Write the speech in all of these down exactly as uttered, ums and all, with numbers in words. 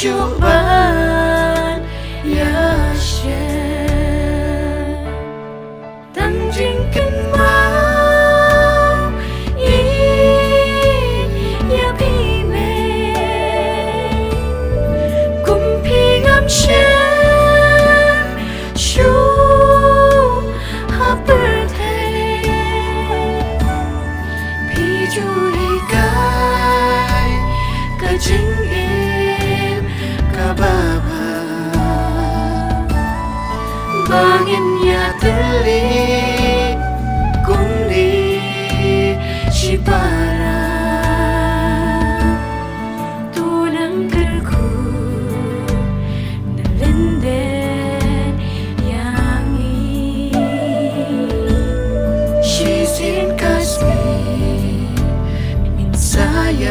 shuh ban ïashem. Tang jingkynmaw ïa phi mei, kum phi ngam shem shuh ha pyrthei. Phi ju hikai ka jingim kaba bha, ba ngin ïatylli kumne shipara. To nang kyrkhu na lyndet ïa ngi. Shisien ka sngi ngin sa ïashem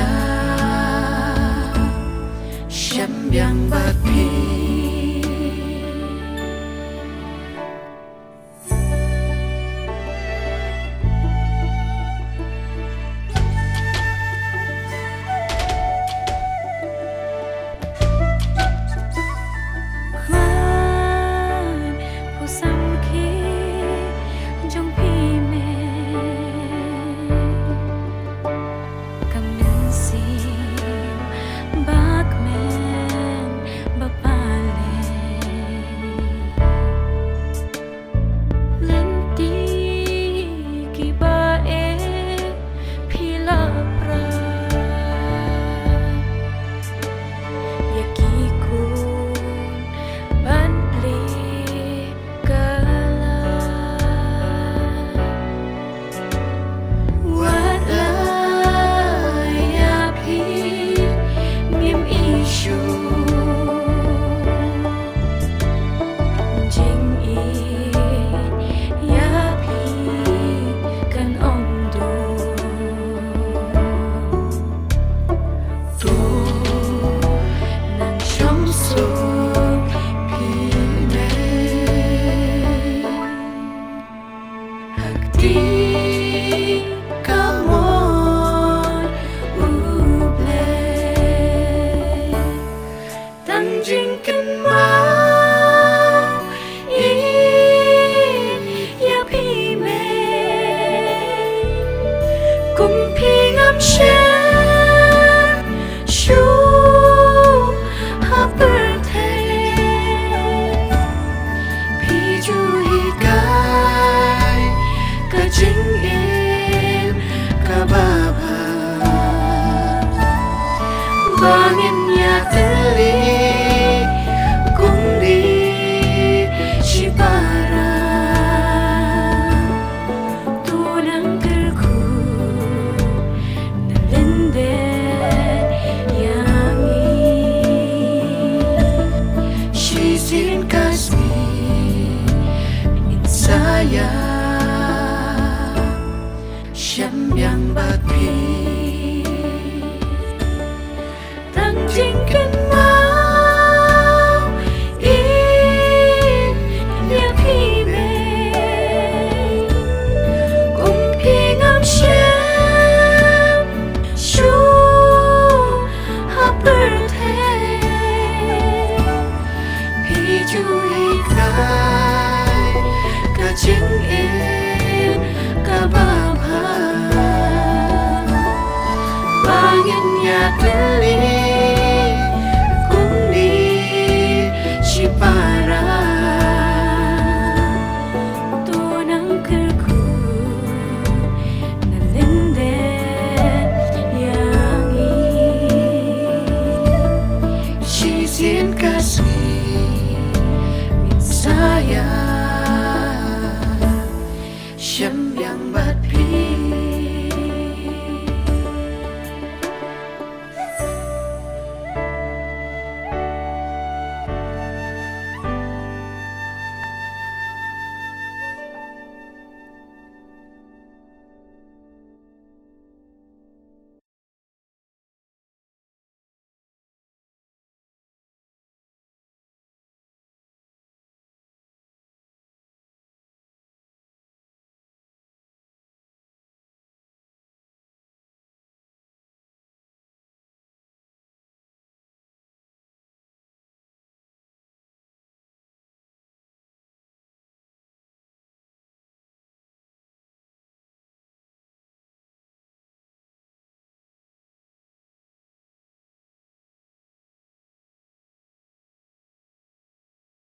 biang bad phi. Khuan phu samrkhie jong phi mei, ka mynsiem ba kmen ba palei. Lynti kiba eh phi la pra ïa ki khun ban plie kylla. Wat la ïa phi ngim ïohi shuh. Jingïeit ïa phi kan ym dur. To nang shong suk phi mei. Ha kti kamon U Blei. Tang jingkynmaw ïa phi mei, kum phi ngam shem